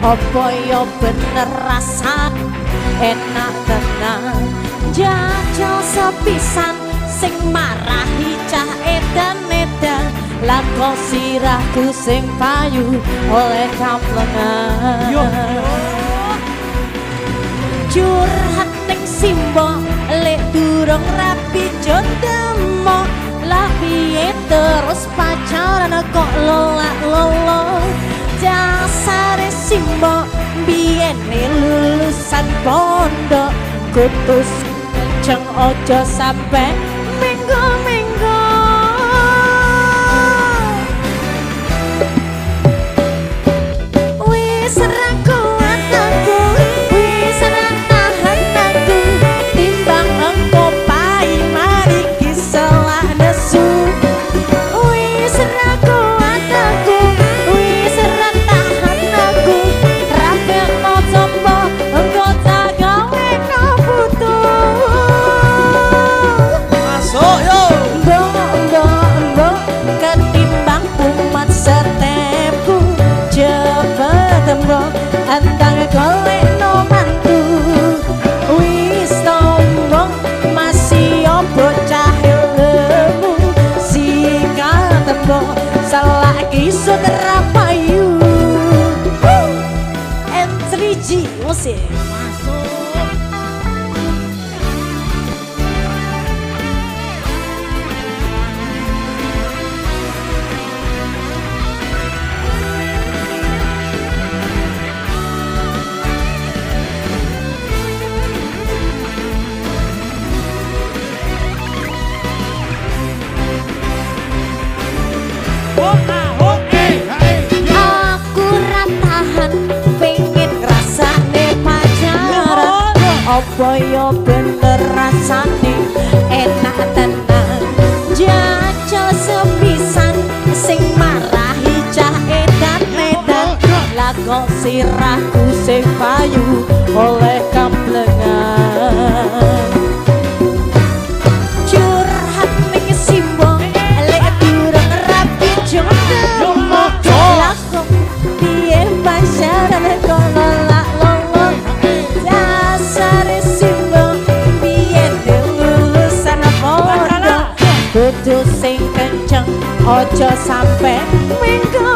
Apa yo bener rasane enak tenan? Jajal sepisan sing marahi cah edan-edan, lah kok sirahku sing payu oleh kamplengan. Yo. Curhat ning simbo lek durung rapi jodemo, lah piye terus pacaran kok lolak lolo. Jasare simbo biyene lulusan pondok, kutus kenceng ojo sampe minggu minggu. Wis ra kuat aku, wis ra tahan aku, timbang engko pai mari kiselah nesu. Wis ra kuat aku, wis ra tahan aku, rabekno tombo engko tak gaweno putu. Masuk yo. Mbok mbok mbok ketimbang umat setepku, cepet mbok andang golekno mantu. Wis tombong masih bocah lemu, sikat mbok salah kisut rapayu. M3G musik. Masuk. Aku ra tahan pengen ngrasane pacaran. Apa yo bener rasane enak tenan? Jajal sepisan sing marahi cah edan-edan, lah kok sirahku sing payu oleh kamplengan. Curhat ning simbo lek durung rapi jodoh, lah kok piye pacaran kok lolak lolo. Dasare simbo biyen lulusan pondok, kudu sing kenceng ojo sampe minggu.